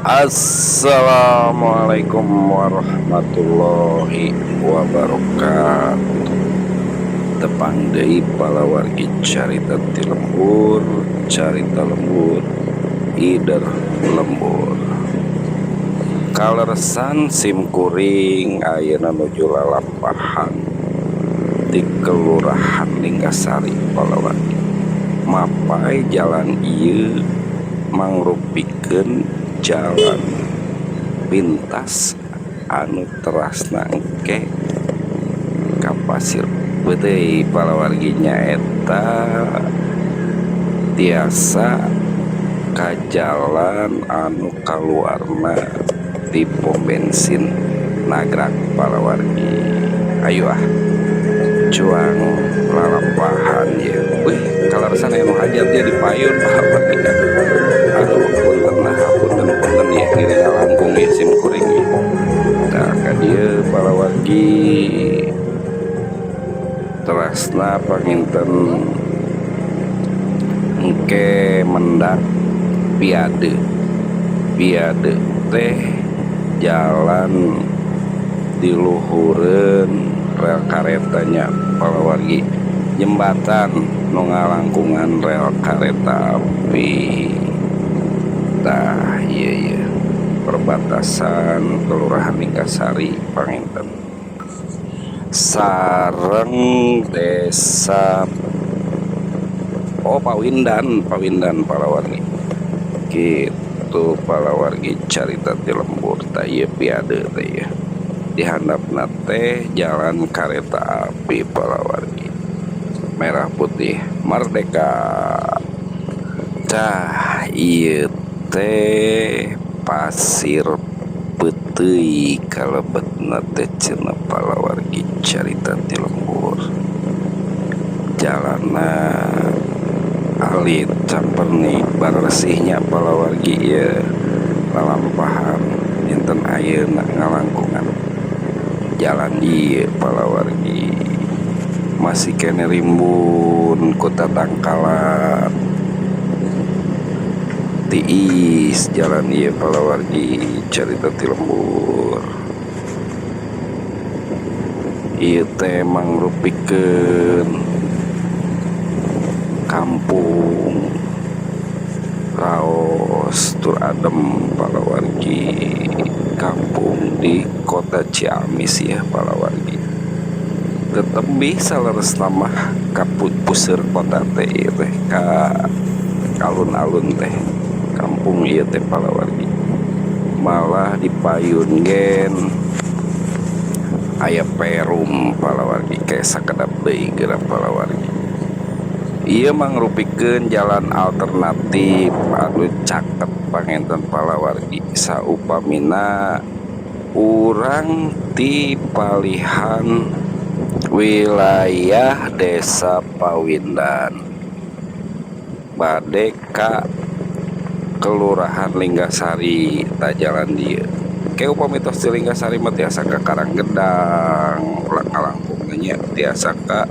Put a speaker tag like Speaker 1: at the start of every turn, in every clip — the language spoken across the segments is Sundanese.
Speaker 1: Assalamualaikum warahmatullahi wabarakatuh. Tepang deui palawargi carita ti lembur, carita lembur, ider lembur. Kaleresan sim kuring ayeuna nuju lalampahan di Kelurahan Linggasari palawargi. Mapay jalan ieu mangrupikeun jalan pintas anu terasna engke ka Pasir Peuteuy palawargi, nyaeta tiasa ka jalan anu kaluarna ti pom bensin Nagrak palawargi. Ayo ah, cuang lalampahan ye. Wih, kaleresan aya nu hajat ya di payun palawargi. Aduh, punten lah, punten punten ya, ngiring ngalangkung ya sim kuring ya. Nah, ka dieu palawargi, terasna panginten engke mendak piade. Piade teh jalan di luhureun rel karetanya palawargi, jembatan nu ngalangkungan rel kareta api. Tah, ieu ye perbatasan Kelurahan Linggasari panginten sareng desa, oh, Pawindan, Pawindan palawargi gitu. Palawargi carita ti lembur, tah ieu piade teh ieu di handapna teh jalan kareta api palawargi, merah putih merdeka. Tah, ieu teh Pasir Peuteuy kalebetna teh cenah palawargi carita ti lembur. Jalanna alit, campernik, baresih nya palawargi. Ieu lalampahan dinten ayeuna ngalangkungan jalan ieu palawargi, masih keneh rimbun ku tatangkalan, tiis jalan ieu palawargi carita ti lembur. Ieu teh mangrupikeun kampung raos tur adem palawargi, kampung di kota Ciamis ya palawargi. Teu tebih saleresna mah ka puseur kota teh ieu teh, ka alun-alun teh kampung ieu teh palawargi. Malah di payun gen aya perum palawargi, kayak sakedap deui geura palawargi. Ieu mangrupikeun jalan alternatif anu caket panginten palawargi, saupamina urang ti palihan wilayah Desa Pawindan bade ka Kelurahan Linggasari, tah jalan dieu. Ke upami tos ti Linggasari mah tiasa ka Karanggedang ngalangkungna nya, tiasa ka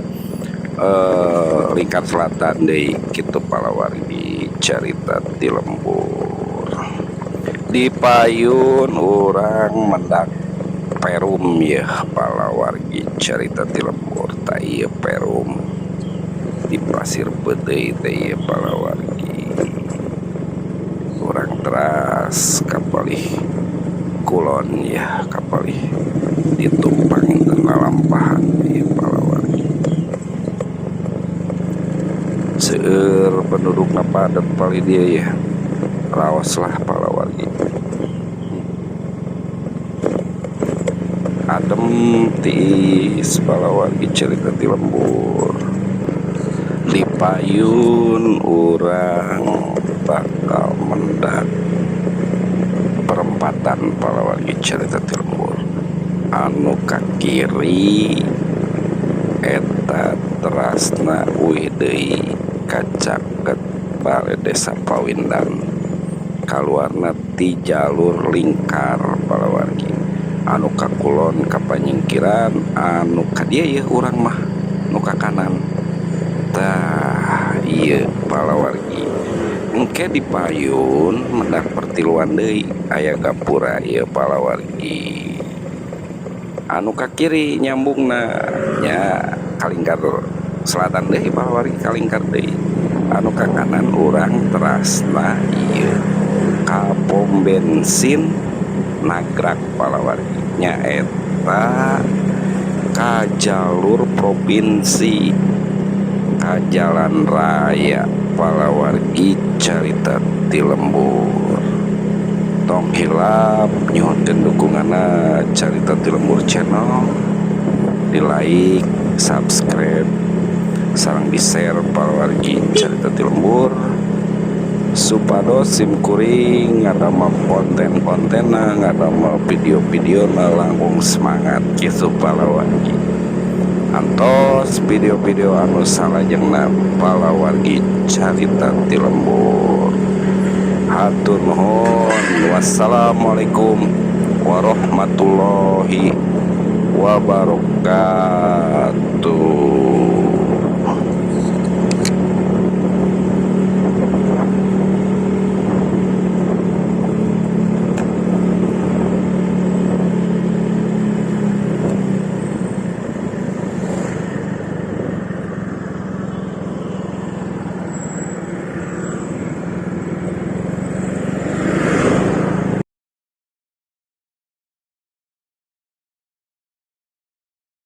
Speaker 1: Lingkar Selatan deui kitu palawargi carita ti lembur. Di payun urang mendak perum yeuh palawargi carita ti lembur. Tah, ieu perum di Pasir Peuteuy teh ieu palawargi. Urang teras ka palih kulon ya, ka palih ditu panginten lalampahan ieu palawargi. Seueur pendudukna, padet palih dieu ya, raos lah palawargi, adem tiis palawargi carita ti lembur. Di payun urang bakal mendak perempatan palawargi carita ti lembur. Anu ka kiri eta terasna uih deui ka caket Balai Desa Pawindan, kaluarna ti jalur lingkar palawargi. Anu ka kulon ka Panyingkiran, anu ka dieu yeuh urang mah nu ka kanan. Tah, ieu palawargi, engke di payun mendak pertigaan. Katiluan deui aya gapura ieu, palawargi. Anu ka kiri nyambungna nya ka Lingkar Selatan deui, palawargi, ka Lingkar deui. Anu ka kanan urang terasna ieu ka pom bensin Nagrak, palawargi, nyaeta ka jalur provinsi, ka jalan raya, palawargi. Carita ti lembur, tong hilap nyuhunkeun dukunganna Carita ti Lembur channel, di like, subscribe, sareng di share, palawargi. Carita ti Lembur supados sim kuring ngadamel konten-kontenna, ngadamel video-videona langkung semangat gitu, palawargi. Antos video-video anu salajengna, palawargi. Carita ti Lembur, hatur nuhun. Wassalamualaikum warahmatullahi wabarakatuh.